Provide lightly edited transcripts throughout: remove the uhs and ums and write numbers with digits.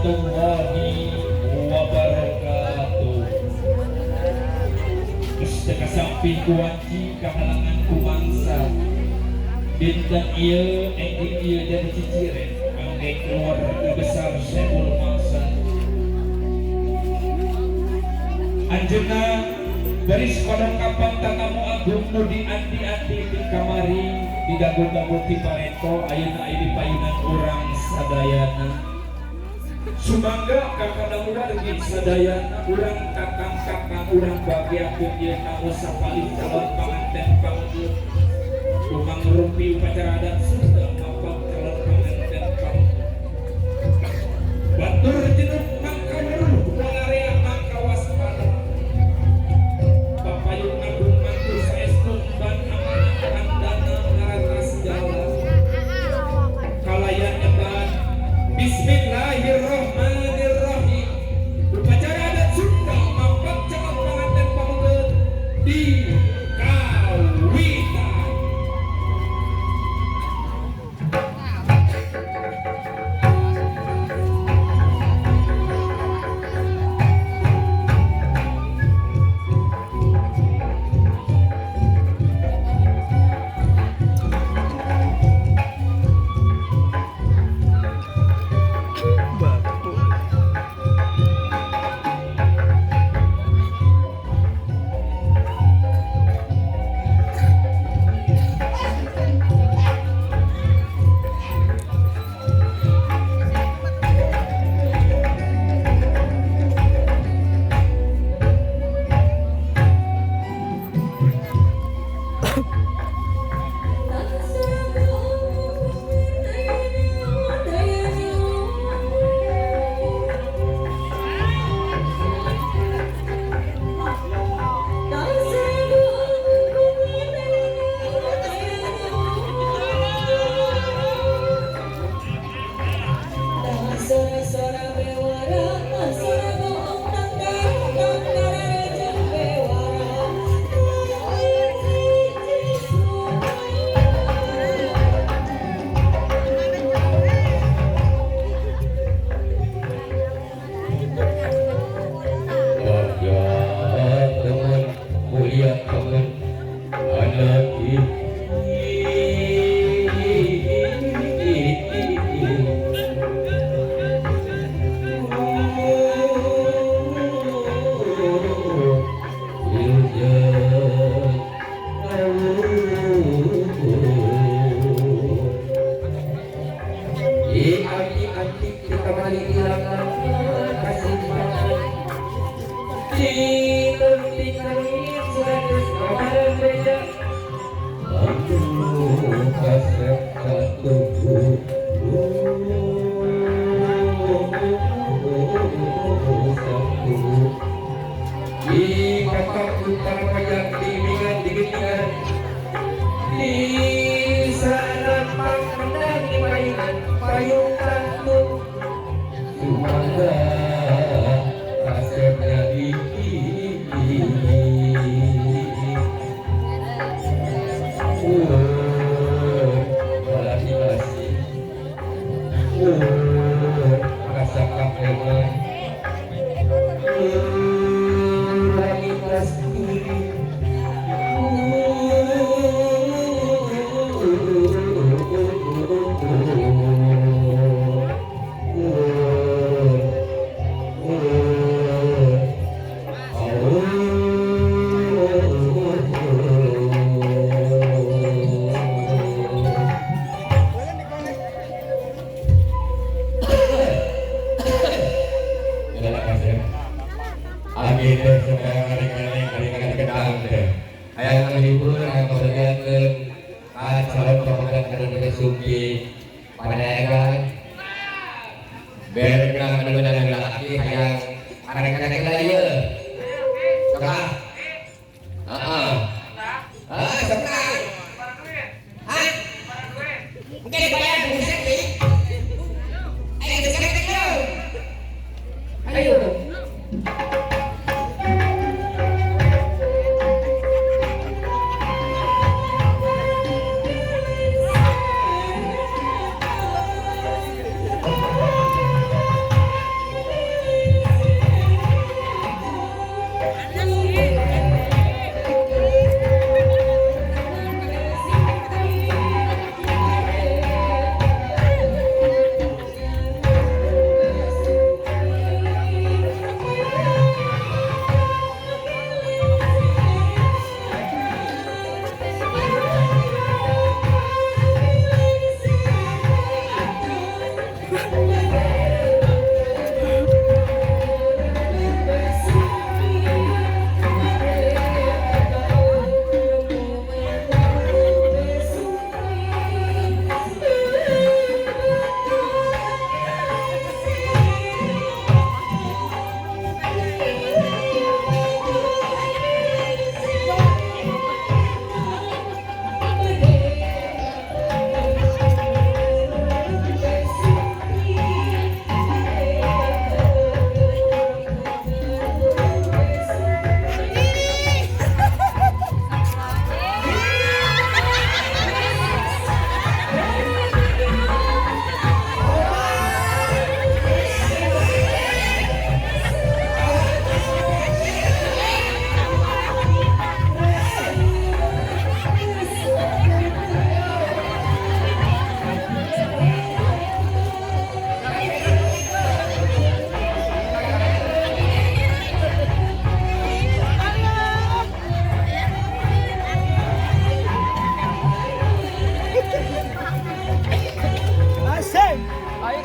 Warahmatullahi wabarakatuh. Geus teu kasamping ku wanci kahalangan ku mangsa. Dinten ieu enjing ieu jadi ciciren kangge keluarga besar Saepul Mangsa. Anjeunna baris kadongkapan tatamu agung nu dianti-anti ti kamari, didago-dago ti pareto, ayeuna aya di payunan urang sadayana. Sumangga ka kadaluwargi sadayana, urang kakang-kakang, urang bagiakeun ieu tamu sapalih calon panganten pameget tukang rumpi upacara adat Sunda mapag calon panganten pameget. Batur jenuk mangka weruh, walarea mangka waspada. Papayung agung mantu saestu ban amanah tandana ngaratas jalan. Kalayan nyebat Bismillahirrahmanirrahim. Upacara adat Sunda mapag calon panganten pameget di kawitan. Baku. Sora-sora bewara, sora goong tang tang tang bewara. Raja teman mulia teman anak ini kita balik kasih payung tantu sumangga kasepnya iki. Walasi masih rasa kapeman lagi kasturi. Amin deh sekarang hari kenang deh. Hayang menghibur, hayang kebahagiaan, calon pemegang kada sungki panayagan. Ber kenang anu dan laki hayang arek-arek lah ieu. Sok ah. Heeh. Ah, sok ah. Hah? Engke dibayar buset deui. Ayo geus karek ayo. Thank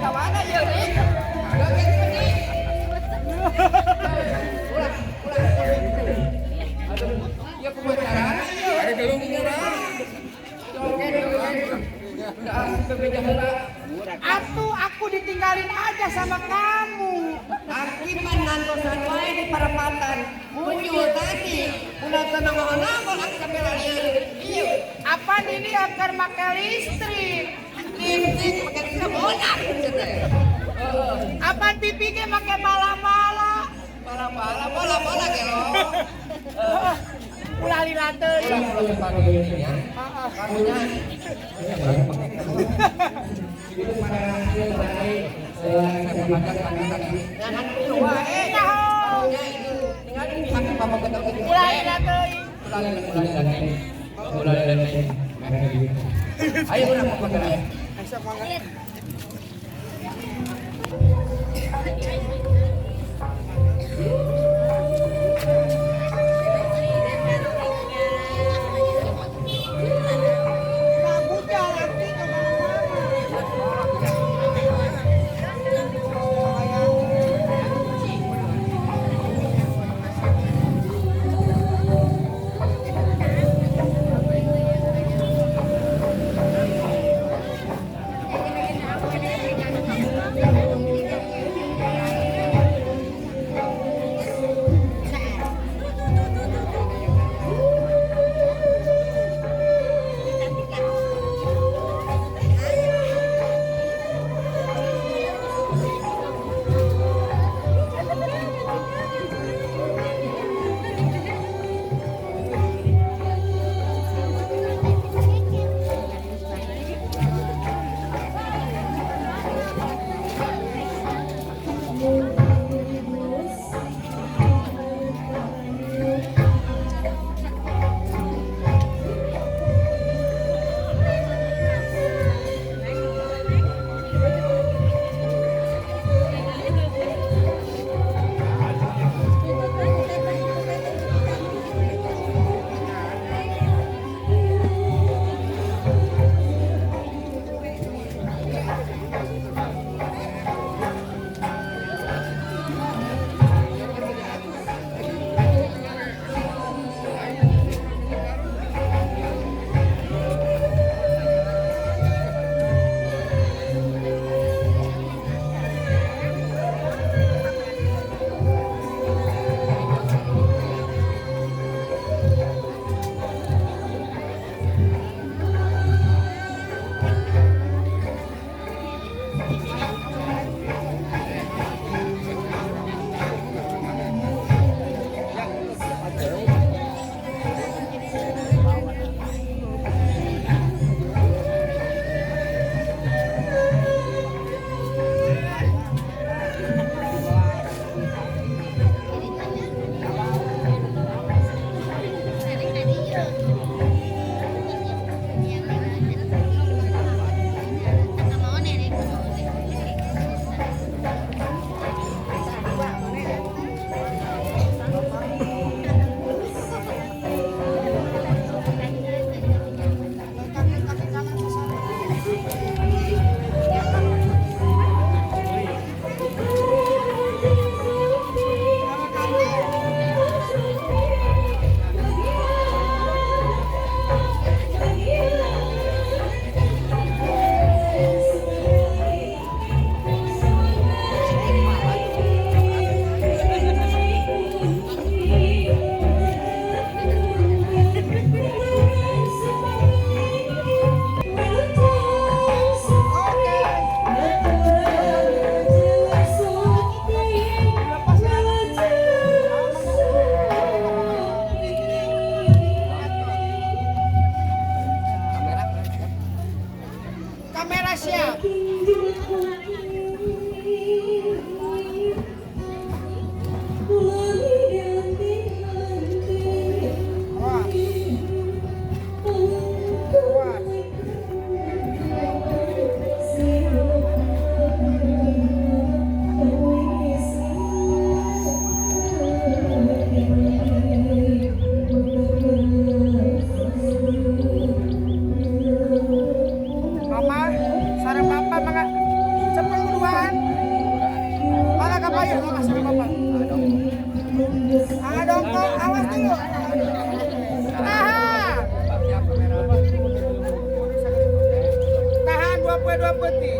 Ka mana ieu, Dik? Joget dik. Ulah, ulah. Aduh, ieu kumaha carana ieu? Ada gelung Joget, joget. Udah bebeja heula. Atuh aku ditinggalin aja sama kamu. Aki mah nantosan wae di parapatan. Muncul tadi. Udah tenang nangol aki sampai lalieur. Ieu. Apa ini akan make listrik? Listrik make listrik bonak teh. Apa TV ge make bala-bala? Bala-bala, bala-bala gelo. Ulah lila teuing. Ulah ulah ya. Karunya. Ulah lila teuing. Ayo urang papageran. Rambutnya laki kemana-mana. Kamera siap. Mama, sareng papa mangga cepet. Ayo mama sama bapak. Ah, dongkok, awas dulu. Tahan. Tahan 22 peti.